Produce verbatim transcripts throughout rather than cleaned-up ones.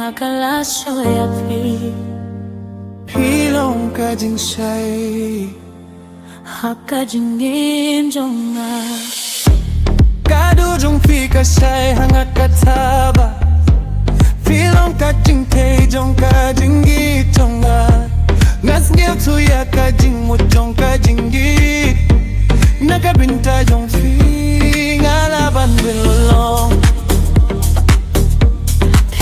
Nga ka la shu ïa phi. Phi long ka jingshai ha ka jingim jong nga. Ka dur jong phi ka shai ha nga ka thaba. Phi long ka jingthei jong ka jingïeit jong nga. Nga sngewthuh ïa ka jingmut jong ka jingïeit. Na ka bynta jong phi nga la ban bil long.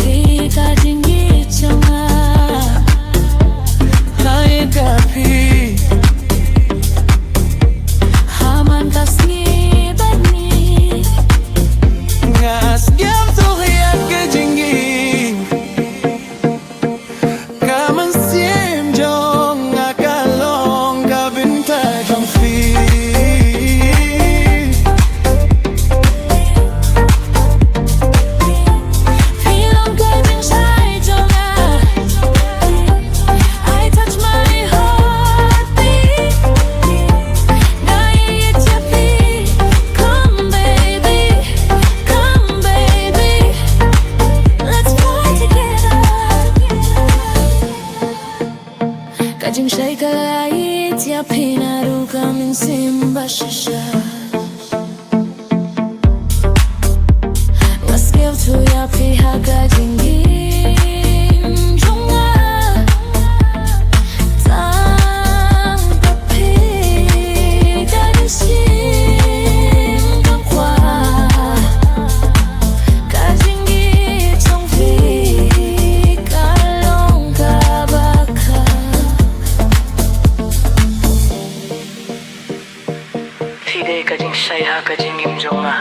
Phi ka jingïeit jong nga. Nga ïeit ïa phi. Ha man ka sngi bad ni. Nga sngewthuh ïa ka jingïeit. Ka mynsiem jong nga ka long ka bynta jong phi. Phi long ka jingshai jong nga. I touch my heartbeat. Nga ïeit ïa phi. Come baby, come baby. Let's fly together. Ka jingshai ka la ïeit ïa phi naduh ka mynsiem ba shisha. Nga sngewthuh ïa phi ha ka jingim jong nga. Tang ka phi ka jingshim ka kwah. Ka jingïeit jong phi ka long kaba kha. Phi dei ka jingshai ha ka jingim jong nga.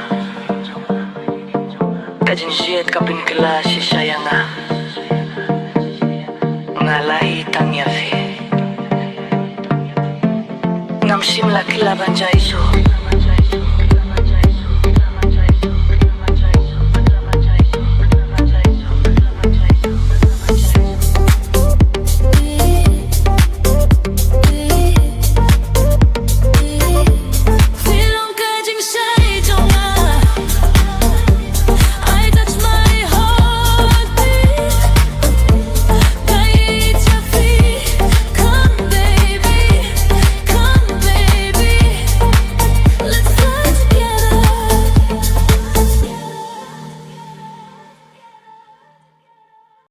Ka jingjied ka pynkylla shisha ïa nga. Nga la ïeit tang ïa phi. Ngam shym la kylla ban jia shuh.